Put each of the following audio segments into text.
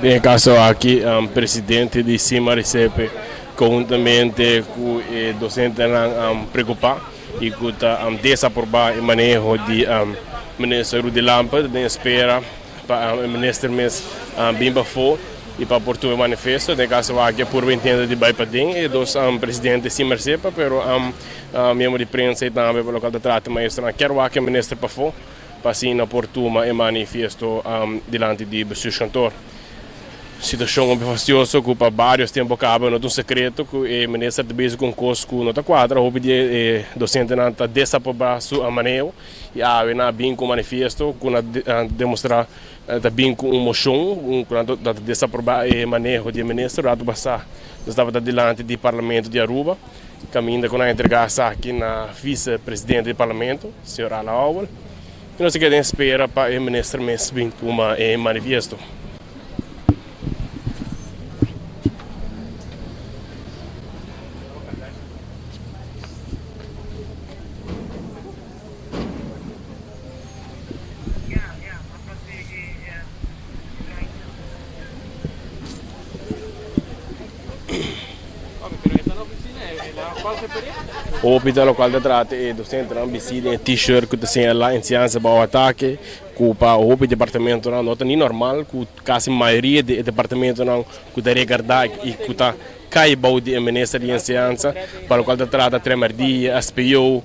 Den e kaso aki presidente di Simarisepe konhuntamente ku e dosentenan preokupá i ku ta desaprobá e maneho di minister Rudy Lampe ta den espera pa e minister mes bin pafó i pa por tuma e manifesto. Den e kaso aki a purba intenta di bai paden e dos presidente Simarisepe pero miembro di prensa i tambe pa loke ta trata maestronan kier wak e minister pafó. pa asina por tuma e manifiesto dilanti di bestuurskantoor. Situacion hopi fastioso cu pa varios tempo caba no ta un secreto cu e minister ta bezig cu un cos cu no ta cuadra, hopi di e docentenan ta desaproba su maneho y awe nan a bin cu un manifiesto cu nan ta demostra ta bin cu un mocion cu nan ta desaproba e maneho di e minister. Rato pasa nos tabata dilanti di parlamento di Aruba. Caminda cu nan a entrega esaki na vice presidente di parlamento, señor Alan Howell, y nos ta keda den espera pa e minister mes bin tuma e manifiesto. Hopi ta lokual ta trata e dosentenan bisti den e t-shirt ku ta señalá enseñansa bao atake, ku pa hopi departamentonan no ta ni normal ku kasi mayoria di e departamentonan ku ta regardá i ku ta kai bou di e minister di enseñansa pa lokual ta trata Tremerdia, SPO,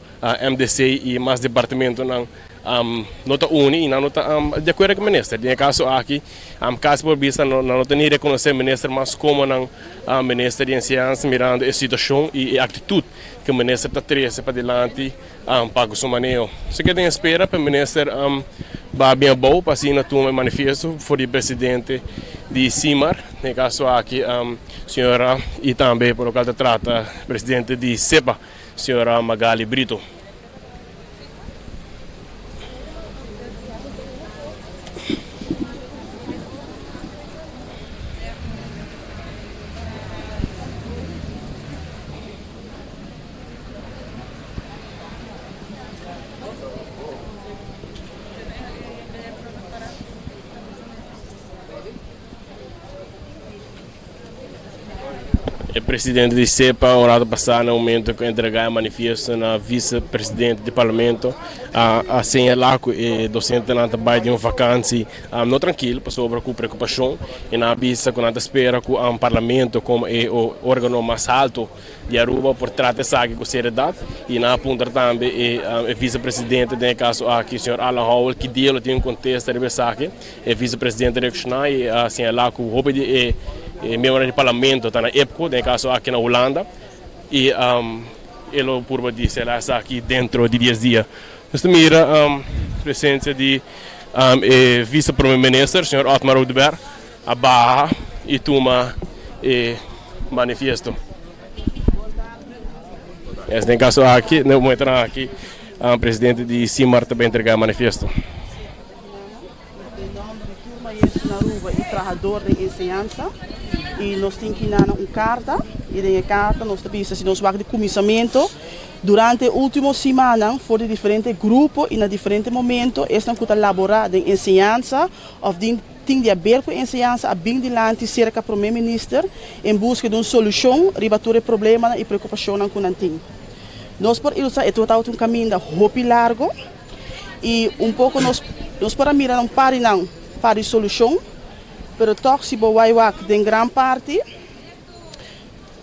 MDC i mas departamentonan. No ta uni y nan no ta di acuerdo cu minister. Den e caso aki casi por bisa nan no ta ni reconoce minister mas como nan minister di enseñansa mirando e situacion y e actitud cu minister ta trece padilanti pa cu su maneho. So keda den espera pa minister ba bien abou pa asina tuma e manifiesto for di presidente di Simar, den e caso aki señora y tambe por locual ta trata presidente di SEPA, señora Magali Brito. E presidente di SEPA un rato pasá na momento ku entregá e manifiesto na vise presidente di parlamento a señalá ku e dosentenan ta bai den un vakansi no trankil pasobra ku preokupashon i nan a bisa ku nan ta spera ku parlamento komo e organo mas alto di Aruba por trata esaki ku seriedat i nan a puntra tambe e vise presidente den e kaso aki señor Alan Howell ki dia lo tin un kontesta riba esaki. E vicepresidente reacciona y a señala cu hopi di e miembronan di parlamento ta na EPCO, den e caso aki na Hulanda, y e lo purba di cera esaki dentro di dies dia. Nos ta mira presencia di e vice prome minister, señor Otmar Oduber, a baha y tuma e manifiesto. Den e caso aki, den e momentonan aki, presidente di Simar ta bay entrega e manifiesto. Den nòmber di tur maestro na Aruba i trahador den enseñansa i nos tin ki nana un karta i den e karta nos ta bisa si nos wak di kuminsamentu durante e ultimo simannan for di diferente grupo i na diferente momento esnan ku ta laborá den enseñansa òf din tin di aber ku enseñansa a bin dilanti serka Prome Minister en buska di un solushon riba tur e problemanan i preokupashonnan ku nan tin. Nos por ilustra e tur tabata un kaminda hopi largo. Y un poco nos nos por a mira un par di nan par di solucion, pero toch si bo wai wak den gran parti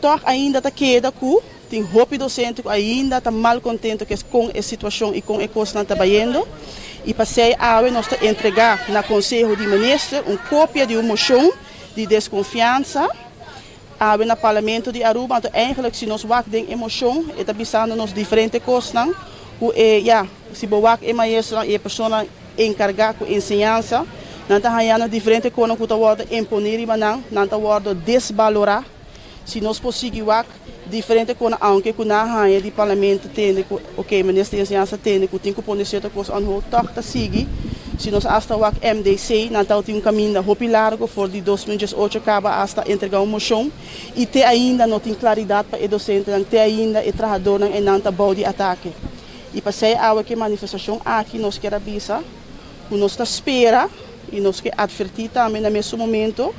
toch ainda ta keda cu tin hopi docente cu ainda ta mal contento cu con e situacion y con e cosnan ta bayendo. Y pasey awe nos ta entrega na Conseho di Minister un copia di un mocion di desconfiansa awe na Parlamento di Aruba, anto eigenlijk si nos wak den e mocion e ta bisando nos diferente cosnan cu e ya, si bo wak e maestronan y e personanan encarga cu enseñansa, nan ta hañando diferente conan cu ta wordo imponi riba nan, nan ta wordo desbalora. Si nos por sigui wak diferente con aunke cu nan haya di Parlamento tende cu ok, Minister di Enseñansa tende cu tin cu pone cierto cos on hold, toch ta sigui. Si nos hasta wak MDC, nan tabatin un caminda hopi largo for di 2018 caba hasta entrega un mocion y te ainda no tin claridad pa e docentenan, te ainda e trahadornan y nan ta bou di atake. Y p'esey awe cu e manifestacion aki nos kier a bisa cu nos ta spera y nos kier adverti tambe na mesun momento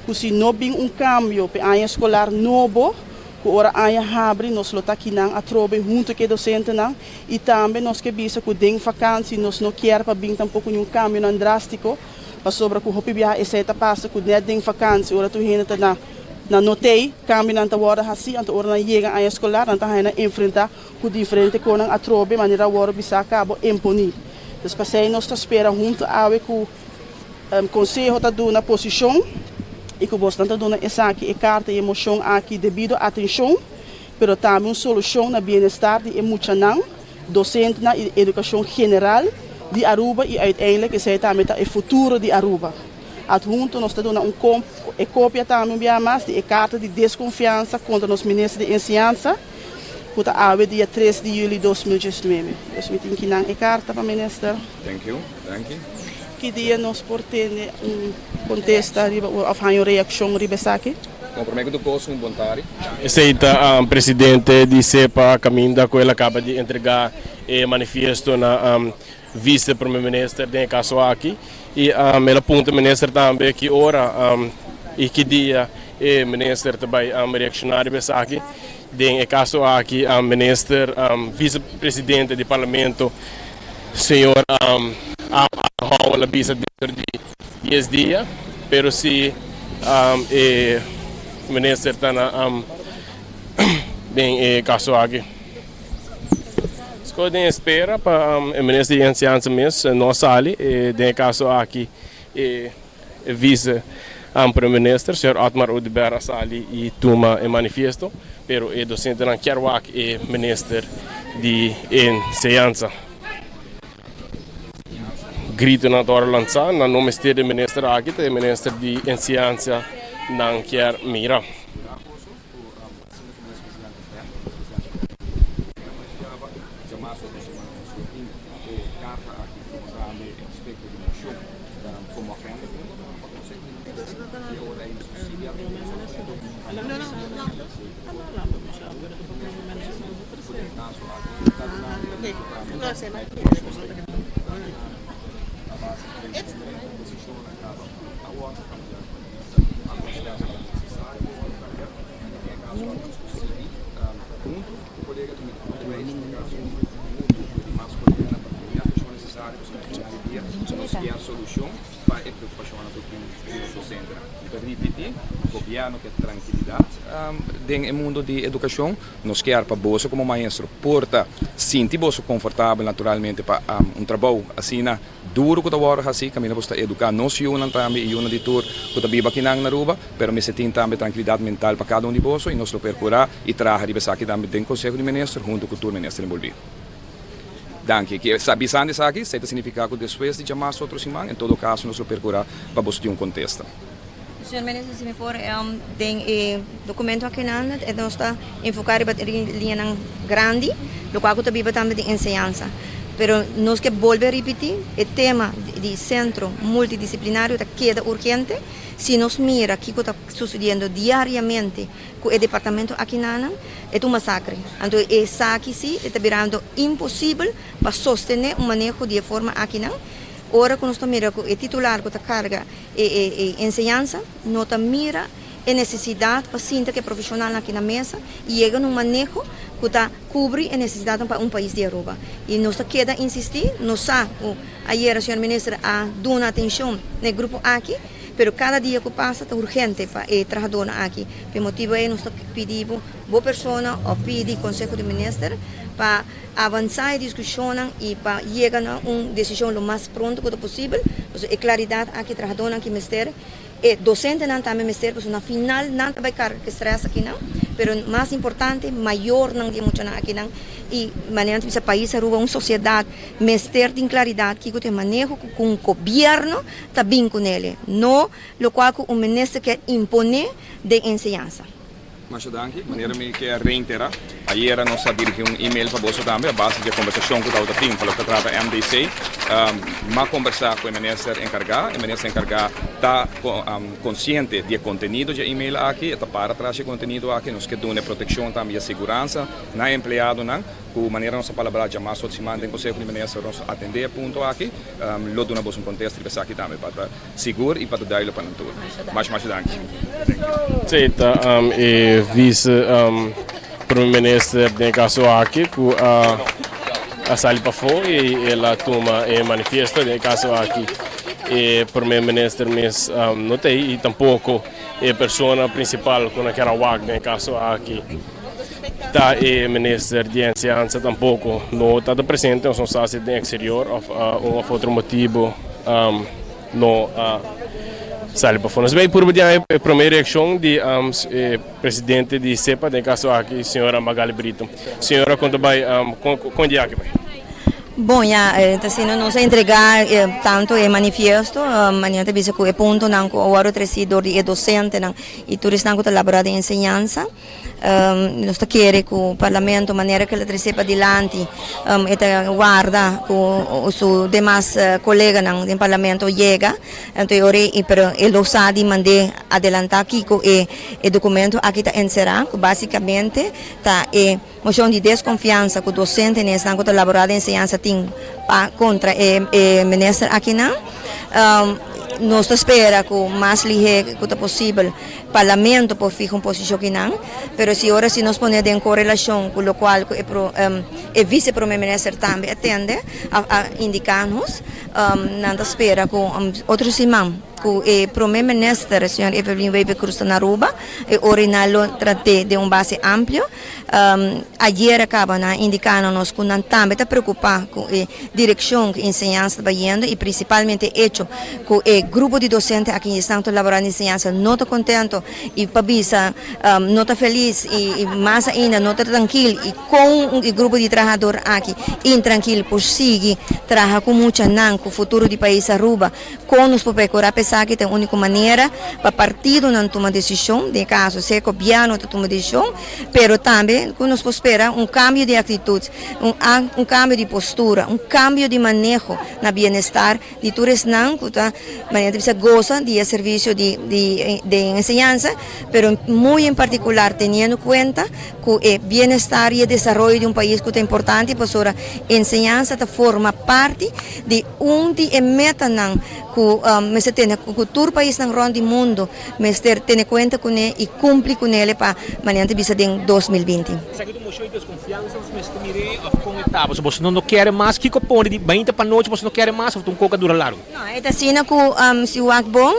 cu si no bin un cambio p'e aña escolar nobo, cu ora aña habri nos lo ta akinan atrobe hunto cu e docentenan y tambe nos kier bisa cu den vakantie nos no kier pa bin tampoco niun cambionan drastico, pasobra cu hopi biaha esey ta pasa cu net den vakantie ora tur hende ta na no tey, cambionan ta wordo haci, anto ora nan yega aña escolar nan ta haya nan enfrenta cu diferente conan atrobe manera wordo bisa cabo imponi. Dus p'esey nos ta spera hunto awe cu Conseho ta duna posicion y cu bosnan ta duna esaki e carta y e mocion aki debido atencion, pero tambe un solucion na bienestar di e muchanan, docentenan y educacion general di Aruba y uiteindelijk esey tambe ta e futuro di Aruba. Adhunto nos ta duna un e copia tambe un biaha mas di e carta di desconfiansa contra nos Minister di Enseñansa cu ta awe dia 3 di juli 2019. Dus mi tin kinan e carta pa Minister. Thank you. Danki. Ki dia nos por tene un contesta riba of haña un reaccion riba esaki? Bon, prome cu tur cos un bon tardi. Esey ta presidente di SEPA caminda cu el a caba di entrega e manifiesto na vice prome minister den e caso aki y el a puntra minister tambe ki ora y ki dia e minister ta bay reacciona riba esaki. Den e caso aki minister vice presidente di parlamento señor Howell a bisa dentro di 10 dia, pero si e minister ta na den e caso aki. Sco den espera pa e minister di enseñansa mes no sali den e caso aki e vice prome minister señor Otmar Oduber a sali y tuma e manifiesto, pero e docentenan kier wak e minister di enseñansa. Gritonan ta ora lansa, nan no mester di e minister aki, ta e minister di enseñansa nan kier mira. Den e mundo di educacion nos kier pa boso como maestro por ta sinti boso confortabel naturalmente pa un trabou asina duro cu ta wordo haci caminda boso ta educa nos yunan tambe y yunan di tur cu ta biba akinan na Aruba, pero mester tin tambe trankilidad mental pa cada un di boso y nos lo percura y traha riba esaki tambe den Conseho di Minister hunto cu tur minister envolvi. Danki. Bisando esaki, esey ta significa cu despues di djamas otro siman, en todo caso nos lo percura pa boso tin un contesta. Señor Minister, si mi por, den e documento akinan nos ta enfoca riba liñanan grandi, locual cu ta biba tambe den enseñansa. Pero nos ke bolbe ripiti, e tema di centro multidisciplinario ta keda urgente. Si nos mira kico ta sucediendo diariamente cu e departamento akinanan, e ta un masacre. Anto esaki si e ta birando imposibel pa sostene un maneho di e forma akinan, ora cu nos ta mira cu e titular cu ta carga E enseñansa no ta mira e nesesidat pa sinta ku e profeshonalnan aki na mesa i yega na un maneho ku ta kubri e nesesidatnan pa un pais di Aruba. I nos ta keda insistí, nos sa ku ayera señor minister a duna atenshon na e grupo aki, pero kada dia ku pasa ta urgente pa e trahadónan aki. Pa e motibu ei nos ta pidi bo, bo persona òf pidi Konseho di Minister pa Avansá e diskushonnan i pa yega na un desishon lo mas pronto ku ta posibel, pasobra e klaridat aki trahadónan ki mester, e dosentenan tambe mester, pasobra na final nan ta bai karga ku e strès akinan, pero mas importante mayornan di e muchanan akinan i manera nan ta bisa pais Aruba un sosiedat mester tin klaridat kiko ta e maneho ku un gobièrnu ta bin ku nele, no lokual ku un minister kier imponé den enseñansa. Masha danki. Manera mi ke reitera, ayera nos a dirigi un email pa boso tambe a base di e kombersashon ku tabata tin pa loke ta trata MDC. M'a kombersá ku e minister enkargá. E minister enkargá ta konsiente di e kontenido di e email aki, e ta para tras di e kontenido aki. Nos ke duna e protekshon tambe i e siguransa na e empleadonan ku manera nos a palabrá djamas otro siman den Konseho di Minister nos atendé e punto aki. Lo duna boso un kontesta riba esaki tambe pa ta Sigur y pa ta duidelijk pa nan tur. Masha masha danki. Sí, ta e vice prome minister den e caso aki cu a sali pafó y el a tuma e manifiesto den e caso aki. E prome minister mes no ta ey y tampoco e persona principal cu nan kier a wak den e caso aki ta e minister di enseñansa tampoco no ta presente, nos no sa si den exterior of un of otro motibo. No a sali pafó. Nos bay purba di e prome reaccion di e presidente di SEPA, den e caso aki señora Magali Brito. Señora con ta bay, con di aki bay? Bon ya, ta asina nos a entrega tanto e manifiesto, manera ta bisa cu e puntonan cu a wordo treci door di e docentenan y tur esnan cu ta labora den enseñansa. Nos ta kere ku Parlamento manera ku el a trese padilanti e ta warda ku su demas koleganan den Parlamento yega anto e ora ei pero e lo sa di mand'é adelantá kiko e dokumento aki ta enserá ku basikamente ta e moshon di deskonfiansa ku dosentenan esnan ku ta laborá den enseñansa tin pa kontra e minister akinan. Nos ta spera ku mas lihé ku ta posibel Parlamento por fiha un posicion kinan, pero si ora si nos pone den corelacion cu locual cu e e vice prome minister tambe a tende a a indica nos, nan ta spera cu otro siman cu e prome minister señor Evelyn Wever Croes ta na Aruba e ora nan lo trate den un base amplio. Ayer a caba nan a indica na nos cu nan tambe ta preocupa cu e direccion cu enseñansa ta bayendo y principalmente e hecho cu e grupo di docente aki esnan ta labora na enseñansa no ta contento y pa bisa no ta feliz y mas ainda no ta trankil y con e grupo di trahador aki intrankil por sigui traha cu muchanan cu futuro di pais Aruba. Kon nos por perkurá pa esaki ta e úniko manera pa partidonan tuma desishon, den e kaso sea gobièrnu ta tuma desishon, pero tambe ku nos por spera un kambio di aktitut, un kambio di postura, un kambio di maneho na bienestar di tur esnan ku ta manera ta bisa gosa di e servisio di den enseñansa, pero muy en partikular teniendo kuenta ku e bienestar i e desaroyo di un pais ku ta importante pasobra enseñansa ta forma parti di Un di e metanan ku mester tene ku tur paisnan rònt di mundu mester tene kuenta kuné i kumpli kunele pa manera ta bisa den 2020. Esaki ta un moshon di deskonfiansa nos mester mir'é òf kon e ta? Pasobra boso no kere mas, kiko pone di bainta pa nochi boso no kere mas òf ta un koko a dura largu? No, e ta asina ku si wak bon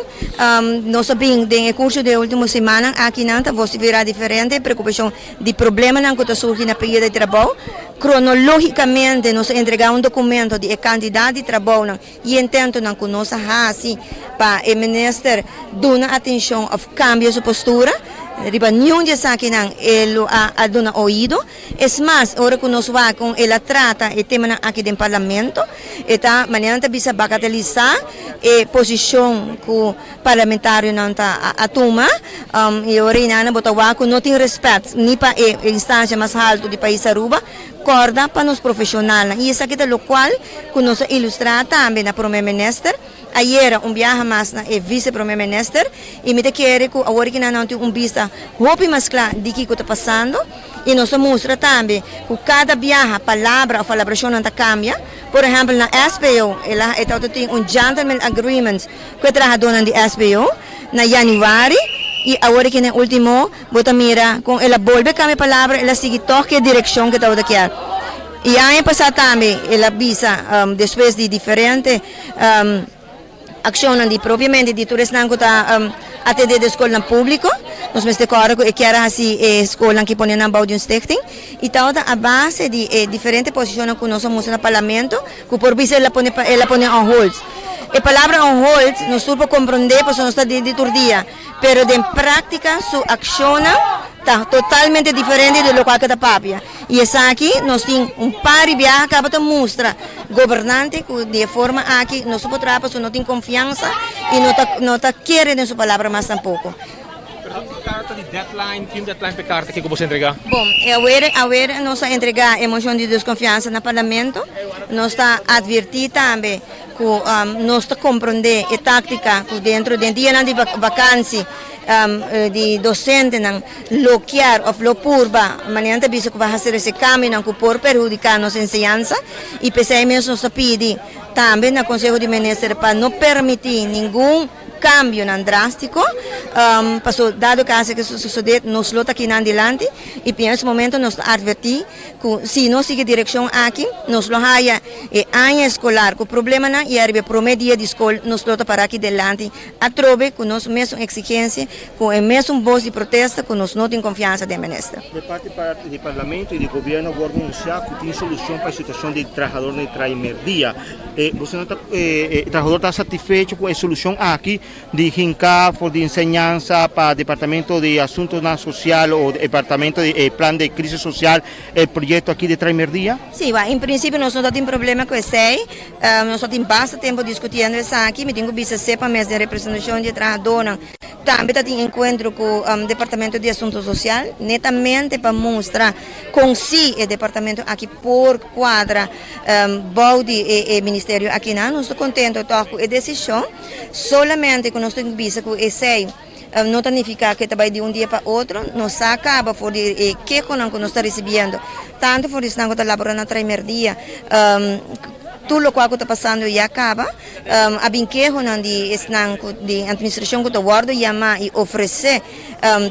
nos a bin den e kurso di e ultimo simannan akinan ta vosiferá diferente preokupashon di problemanan ku ta surgi na pia di trabou. Kronologikamente nos a entregá un dokumento di e kantidat di trabounan i intentonan ku nos a hasi pa e minister duna atenshon òf kambia su postura. Riba niun di esakinan e lo a duna oido. Es mas, ora ku nos wak kon el a trata e temanan aki den parlamento, e ta manera nan ta bisa bagatelisá e posishon ku Parlamentarionan ta a tuma y ora inana bo ta wak cu no tin respet ni pa e instancia mas halto di pais Aruba, corda pa nos profesionalnan. Y esaki ta locual cu nos a ilustra tambe na Prome Minister, ayera un biaha mas na e Vice Prome Minister y mi ta kere cu awor ki nan nan tin un bista hopi mas cla di kico ta pasando y nos ta mustra tambe cu cada biaha palabra of palabracionnan ta cambia. Por ehempel na SBO el a e tabata tin un gentleman agreement ku e trahadónan di SBO na yanüari i awor aki na e último bo ta mira kon el a bolbe kambia palabra, el a sigui tòg ku e direkshon ku e tabata kier. I aña pasá tambe el a bisa despues di diferente akshonnan di propiamente di tur esnan ku ta atendé den skolnan públiko, nos mester kòrda ku e kier a hasi e skolnan ki pone nan bou di un stichting i tabata a base di e diferente posishonnan ku nos a mustra na parlamento ku por bisa el a pone el a pone on hold. E palabra on hold nos tur por komprondé pasobra nos ta den di tur dia, pero den práktika su akshonnan ta totalmente diferente di lokual ke ta papia. I esaki nos tin un par di biaha kaba ta mustra gobernante ku di e forma aki nos no por traha pasobra no tin konfiansa i no ta no ta kere den su palabra mas tampoko. Pero tin un karta. ta di deadline, tin deadline pa e karta kiko boso entregá? Bon, e awer awer nos a entregá e moshon di deskonfiansa na Parlamento. Nos ta atvertí tambe ku nos ta komprondé e táktika ku dentro den dianan di vakansi di dosentenan lo kier òf lo purba manera nan ta bisa ku bai hasi rese kambionan ku por perhudiká nos enseñansa i p'esei mes nos ta pidi tambe na Konseho di Minister pa no permití ningun kambionan drástiko paso dado kaso ke sosodé nos lo ta kinan dilanti i piensa momento nos ta atvertí Ku si nos sigui direkshon aki, nos lo haya e aña eskolar ku problemanan i ariba e promé dia di skol nos lo ta pará aki delanti atrobe ku nos mesun eksigensia, ku e mesun bos di protesta ku nos no tin konfiansa den minister. De parti di Parlamento i di Gobierno a wòrdu anunsiá ku tin solushon pa e situashon di trahadornan di trai merdia. Boso no ta, e trahador ta satisfecho ku e solushon aki? Di hinká for di enseñansa pa Departamento di Asuntonan Sosial o Departamento di e Plan di Krisis Sosial e proyekto aki di Traimerdia? Sí, wak, en prinsipio nos no ta tin problema ku esei. Nos ta tin basta tempu diskutiendo esaki. Mi tin ku bisa sepa mes den representashon di e trahadónan tambe ta tin enkuentro ku Departamento di Asunto Sosial netamente pa mustra kon si e departamento aki por kuadra bou di e ministerio akinan. Nos ta kontento tòg ku e desishon. Solamente ku nos tin ku bisa ku esei no ta nifiká ku e ta bai di un dia pa otro. Nos sa kaba for di e kehonan ku nos ta risibiendo, tantu for di esnan ku ta laborá na Traimerdia, tur lokual ku ta pasando ya kaba. A bin kehonan di esnan ku di atministrashon ku ta wòrdu yamá i ofresé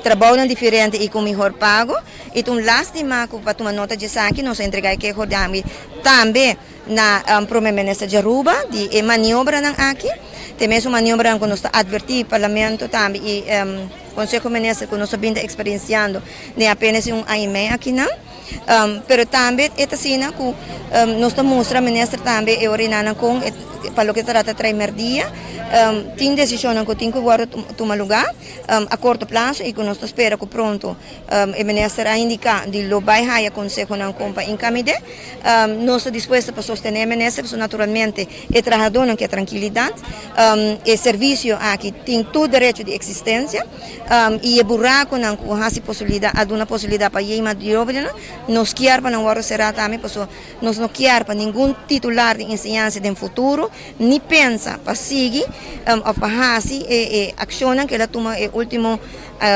trabounan diferente i ku mihor pago. I ta un lástima ku pa tuma nota di esaki nos a entregá e keho tambe. Na Prome Minister di Aruba di e maniobranan aki, te mesun maniobranan ku nos ta atvertí Parlamento tambe i Konseho Minister ku nos a bin ta eksperensiando den apenas un aña i mei akinan. Pero tambe e ta asina ku nos ta mustra Minister tambe e orinanan kon pa loke ta trata trae merdia tin desishonnan ku tin ku wòrdu tuma lugá a korto plaso i ku nos ta spera ku pronto e Minister a indiká di lo bai haya konsehonan kon pa inkamid'é. Nos ta dispuesto pa sostené minister, pasobra naturalmente e trahadónan ke trankilidat. E servisio aki tin tur derecho di eksistensia i e burakunan ku hasi posibilidat, a duna posibilidat pa yei madiobranan, nos kier pa nan wòrdu será tambe, pasobra nos no kier pa ningun titular di enseñansa den futuro ni pensa pa sigui òf pa hasi e akshonnan ku el a tuma e último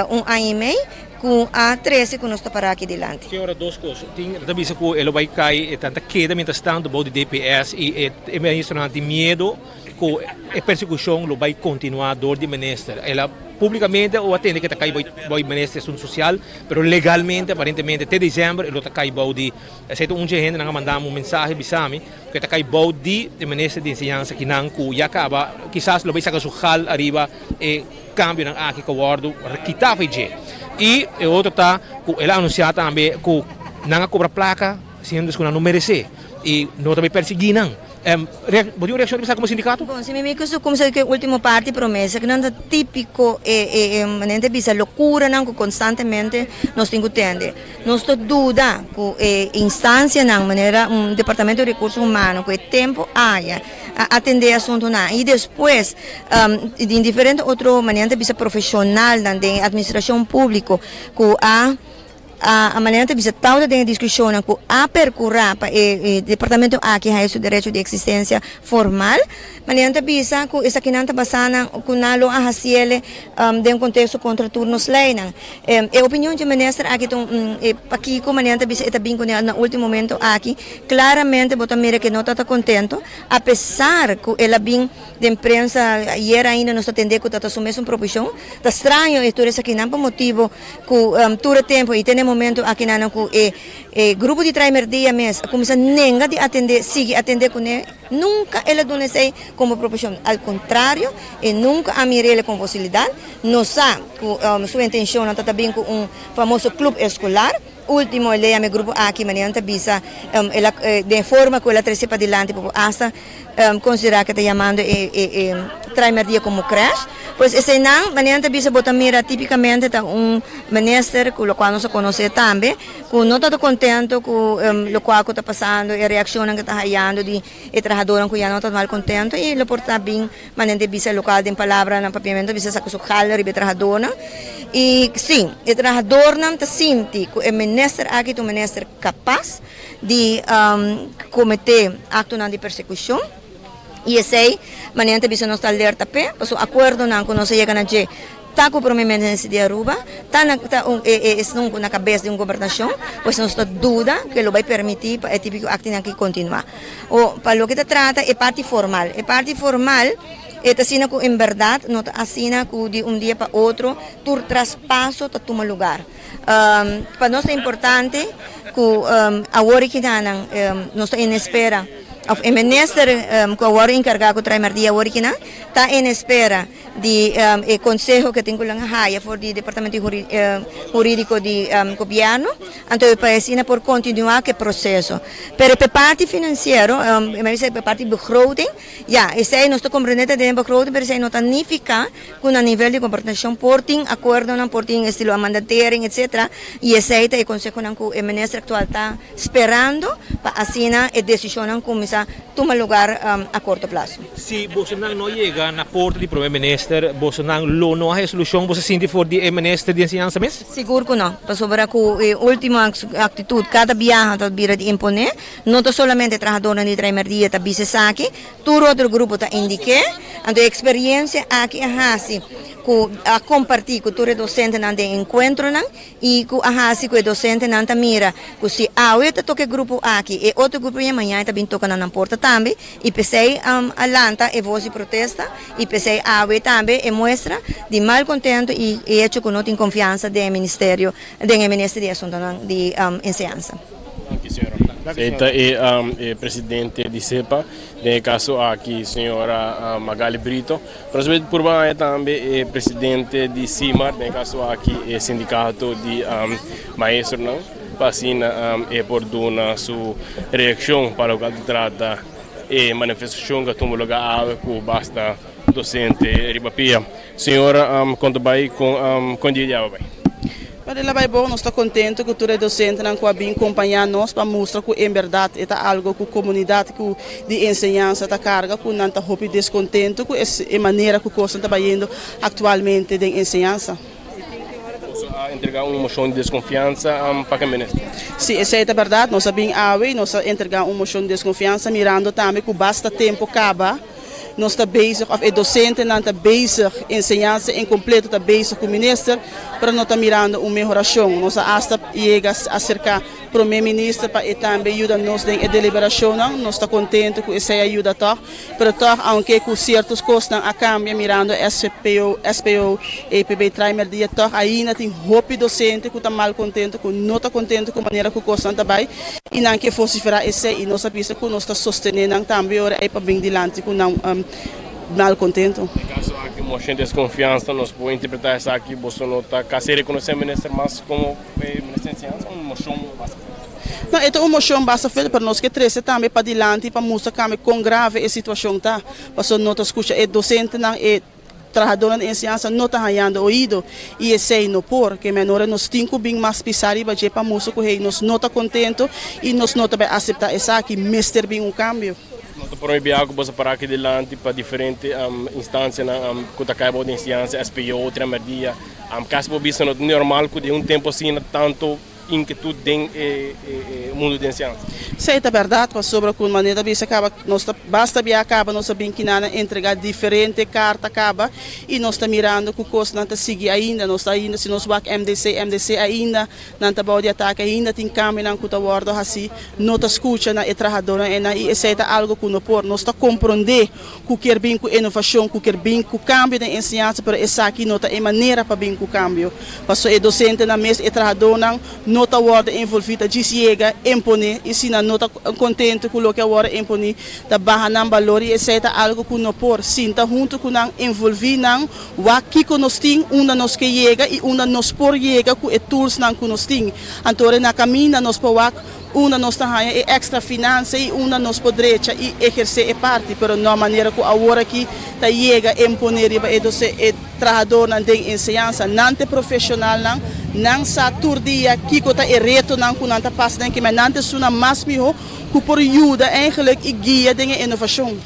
un aña i mei. Ku a trese ku nos ta pará aki dilanti. Tin ora dos kos. Tin ta bisa ku e lo bai kai, e ta keda mientras tanto bou di DPS i e ministernan tin miedo ku e persekushon lo bai kontinuá dor di minister. El a publikamente o a tende ku e ta kai bou di minister di asuntu sosial, pero legalmente aparentemente te desèmber e lo ta kai bou di, esei ta un dje hendenan a manda mi un mensahe bisa mi ku e ta kai bou di e minister di enseñansa kinan ku ya kaba kisas lo bai saka su gal ariba e Kambionan aki ku a wòrdu kitá for dje. I e otro ta ku el a anunsiá tambe ku nan a kobra plaka siendo ku nan no meresé i no ta bai persiguí nan. Bo tin un reakshon riba esaki komo sindikato? Bon, si mi mi ku kumsa ku e último parti promé, esakinan ta típiko e e manera ta bisa lokuranan ku konstantemente nos tin ku tende. Nos ta duda ku e instansianan manera un departamento di rekurso humano ku e tempu aya a atendé e asuntunan i despues di diferente otro manera ta bisa profeshonalnan den e atministrashon públiko ku a a manera ta bisa tawata den e diskushonnan ku a perkurá pa e departamento aki haya su derecho di eksistensia formal. Manera ta bisa ku esakinan ta basá nan ku nan lo a hasiele den konteksto kontra tur nos leinan. E opinion dje minister aki ta un pakiko manera ta bisa e ta bin kuné na ultimo momento aki. Klaramente bo ta mira ku e no ta ta kontento apesar ku el a bin den prensa ayer ainda nos ta tende ku ta ta su mesun propishon. Ta straño e tur esakinan pa motibo ku tur e tempo i te na e momento akinan ku e grupo di Trae Merdia mes a kuminsá nenga di atendé sigui atendé kuné. Nunka el a duna esei komo propishon. Al kontrario, e nunka a mir'el kon posilidat. Nos sa ku su intenshonnan ta ta bin ku un famoso klub eskolar. Ultimo el a yama e grupo aki, manera nan ta bisa, el a den e forma ku el a trese padilanti por asta konsiderá ku e ta yamando e Traimerdia komo krèsh. Pues eseinan, manera nan ta bisa, bo ta mira tipikamente ta un minister ku lokual nos a konosé tambe. Ku no ta kontento ku lokual ku ta pasando, e reakshonnan ku ta hayando di e trahadónan ku ya no ta mal kontento i lo por ta bin manera di bisa lokal den palabranan papiamentu bisa saka su gal riba e trahadónan. I sí, e trahadornan ta sinti ku e minister aki ta un minister kapas di kometé aktonan di persekushon i esei manera ta bisa nos ta alerta p'e, pasobra akuerdonan ku nos a yega na dje ta ku Prome Minister di Aruba, ta na ta un e e esun ku na kabes di un gobernashon, pues nos ta duda ku e lo bai permití pa e tipo aktonan aki kontinuá. O pa loke ta trata e parti formal, e parti formal e ta asina ku en bèrdat no ta asina ku di un dia pa otro tur traspaso ta tuma lugar. Pa nos ta importante ku awor e kinanan nos ta en espera òf e minister ku awor enkargá ku trae mèrdia awor e kinan ta en espera di e konseho ke tin ku nan haya for di departamento hurídiko di gobièrnu, anto e pa asina por kontinuá ku e proseso. Pero pa e parti finansiero, mi a bisa pa e parti begroting, ya, esei nos ta komprendé ta den e begroting, pero esei no ta nifiká ku na nivel di gobernashon por tin akuerdonan, por tin estilo amandatering, etsetera, i esei ta e konsehonan ku e minister aktual ta sperando pa asina e desishonnan kuminsá tuma lugar a korto plaso. Si bosonan no yega na porta di Prome Minister, bosonan lo no haña solushon, boso sinti for di e Minister di Enseñansa mes? Sigur ku no, pasobra ku e ultimo aktitut kada biaha ta bira di imponé, no ta solamente trahadornan di Traimerdia ta bisa esaki, tur otro grupo ta indik'é, anto e eksperiensia aki a hasi ku a kompartí ku tur e dosentenan den enkuentronan, I ku a hasi ku e dosentenan ta mira ku si awe ta toka e grupo aki, e otro grupo yen mañana e ta bin toka na nan porta tambe. I p'esei a lanta e vos di protesta i p'esei awe tambe e muestra di malkontento i e hecho ku no tin konfiansa den e ministerio, den e minister di asuntonan di enseñansa. Danki señora. Esei ta e presidente di SEPA, den e kaso aki señora Magali Brito. Pero su purba haña tambe e presidente di SIMAR, den e kaso aki e sindikato di maestronan, pa asina e por duna su reakshon pa loke ta trata e manifestashon ku a tuma luga awe ku basta dosente riba pia. Señora, kon ta bai kon dia di awe bai? Pero el a bai bon, nos ta contento cu tur e docentenan cu a bin compaña nos pa mustra cu en berdad e ta algo cu comunidad cu di enseñansa ta carga cu nan ta hopi descontento cu e manera cu cosnan ta bayendo actualmente den enseñansa. Boso a entrega un mocion di desconfiansa pa ke minister? Si, esey ta berdad, nos a bin awe y nos a entrega un mocion di desconfiansa mirando tambe cu basta tempo caba. Nos ta bezig of e docentenan ta bezig, enseñansa en completo ta bezig cu minister, pero no ta mirando un mehoracion. Nos a hasta yega acerca Prome Minister pa e tambe yuda nos den e deliberacionnan. Nos ta contento cu esey a yuda toch, pero toch aunke cu ciertos cosnan a cambia mirando SPO, SPO, EPB trae merdia toch ainda tin hopi docente cu ta malcontento, cu no ta contento cu manera cu cosnan ta bay. I nan ke vosiferá esei i nos a bisa ku nos ta sostené nan tambe ora ei pa bin dilanti ku nan malkontento. Den kaso aki un moshon di deskonfiansa nos por interpretá esaki boso no ta kasi rekonosé minister mas komo minister di enseñansa un moshon basta fuerte? No, e ta un moshon basta fuerte pero nos ke trese tambe padilanti pa mustra kami kon grave e situashon ta pasobra no ta skucha e dosentenan e Trahadónan di enseñansa no ta hañando oido i esei no por. Ke menor nos tin ku bin mas pisá riba dje pa mustra ku hey nos no ta kontento i nos no ta bai aseptá esaki. Mester bin un kambio. No ta prome biaha ku boso a para aki dilanti pa diferente instansianan ku ta kai bou di enseñansa, SPO, Tremerdia. Kasi bo bisa no ta normal ku den un tempu asina tantu Inquietud den e mundo di enseñansa. Esei ta berdad, pasobra cu manera ta bisa caba nos ta basta bia caba nos a bin kinana entrega diferente carta caba y nos ta mirando cu cosnan ta sigui ainda, nos ta ainda si nos wak MDC, MDC ainda nan ta bao di atake ainda tin cambionan cu ta wordo haci no ta scucha na e trahadornan enan y esei ta algo cu no por nos ta compronde cu kier bin cu inovacion, cu kier bin cu cambio den enseñansa, pero esaki no ta e manera pa bin cu cambio. Pasobra e docentenan mes, e trahadornan no ta wordo envolvi, ta djis yega, impone, y si nan no ta contento cu loke a wordo imponi, ta baha nan balor y esey ta algo cu no por. Sinta hunto cu nan, envolvi nan, wak kico nos tin, unda nos ke yega y unda nos por yega cu e toolsnan cu nos tin. Anto ora na caminda nos por wak Unda nos ta haña e extra finansa y unda nos por drecha y eherce e parti, pero no manera cu awor aki ta yega impone riba e doce e trahadornan den enseñansa. Nan ta e profesionalnan, nan sa tur dia kico ta e retonan cu nan ta pasa den kimen, nan ta esunnan mas miho cu por yuda eigenlijk y guia den e innovacion.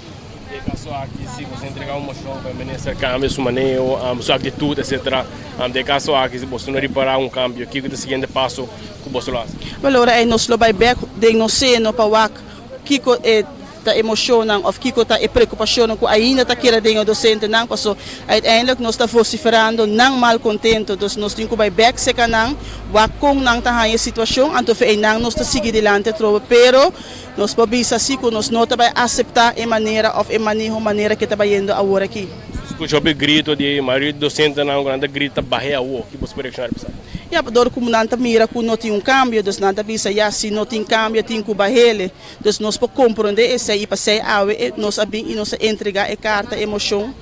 Kaso aki si boso entrega un moshon pa e minister kambia su maneho, su aktitut etcetera. Den e kaso aki si boso no ripará un kambio kiko ta e siguiente paso ku boso lo hasi? Wel ora ei nos lo bai bek den nos seno pa wak kiko e ta e moshonnan òf kiko ta e preokupashonnan ku ainda ta keda den e dosentenan paso uiteindelijk nos ta vosiferando nan malkontento dus nos tin ku bai bek seka nan wak kon nan ta haña e situashon anto fe einan nos ta sigui dilanti atrobe pero Nos por bisa si ku nos no ta bai aseptá e manera òf e maneho manera ke ta bayendo awor aki. Skucha hopi grito di mayoria di dosentenan ku nan ta grita bah'é awor. Ki boso por reakshoná riba esaki? Ya, dor ku nan ta mira ku no tin un kambio, dus nan ta bisa ya si no tin kambio tin ku bah'ele. Dus nos por komprondé esei i pasei awe nos a bin i nos a entregá e karta e moshon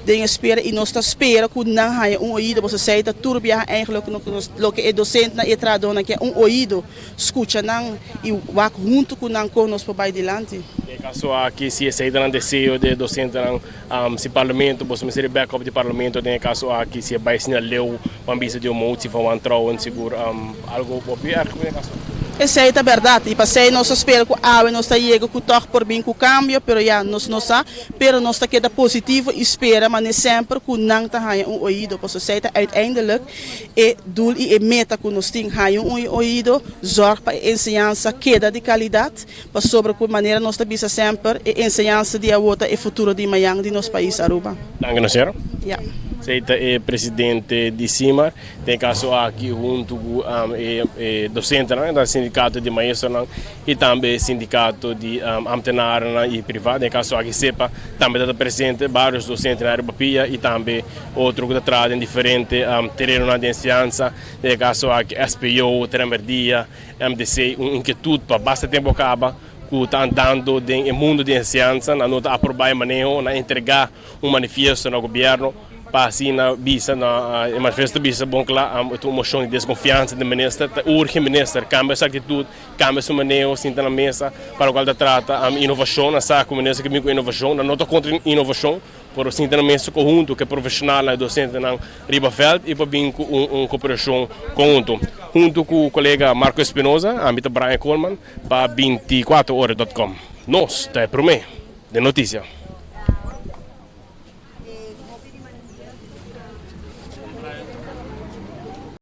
den e spera i nos ta spera ku nan haña un oido pasobra esei ta tur biaha eigenlijk loke e dosentenan i e trahadónan ke, un oido. Skucha nan i wak huntu ku nan kon nos por bai dilanti. Den e kaso aki, si esei ta nan deseo di e dosentenan, si parlamento, boso mester di backup di parlamento den e kaso aki, si e bai asina leu, ban bisa di un motie van wantrouwen, sigur algo hopi erg den e kaso aki. Esei ta bèrdat i pasei nos ta spera ku awe nos ta yega ku tòg por bin ku kambio, pero ya, nos no sa, pero nos ta keda positivo i spera manera semper ku nan ta haña un oido, pasobra esei ta uiteindelijk E doel i e meta ku nos tin haña un oido, zòrg pa e enseñansa keda di kalidat, pasobra ku manera nos ta bisa semper, e enseñansa di awo ta e futuro di mañan di nos pais Aruba. Danki no sero. Ya. Esei ta e presidente di Simar, den e kaso aki huntu ku e dosentenan, e sindikato di maestronan i tambe e sindikato di ambtenarennan i privat, den e kaso aki sepa tambe ta presente, varios dosentenan riba pia i tambe Otro ku ta traha den diferente terenonan di enseñansa, den e kaso aki SPO, Tremberdia, MDC, un inkietut pa basta tempu a kaba ku ta andando den e mundu di enseñansa. Nan no ta aprobá e maneho, nan a entregá un manifiesto na gobièrnu pa asina bisa na e manifiesto ta bisa bon kla e ta un moshon di deskonfiansa den minister, ta urgi minister kambia su aktitut, kambia su maneho, sinta na mesa pa lokual ta trata inovashon. Nan sa ku minister ke bin ku inovashon, nan no ta kontra inovashon. Por sinta na mesa konhunto ku e profeshonalnan i dosentenan riba vèlt i pa bin ku un koperashon konhunto. Hunto ku kolega Marco Espinoza, ami ta Brian Koolman pa 24 ora dot com. Nos ta e promé den notisia.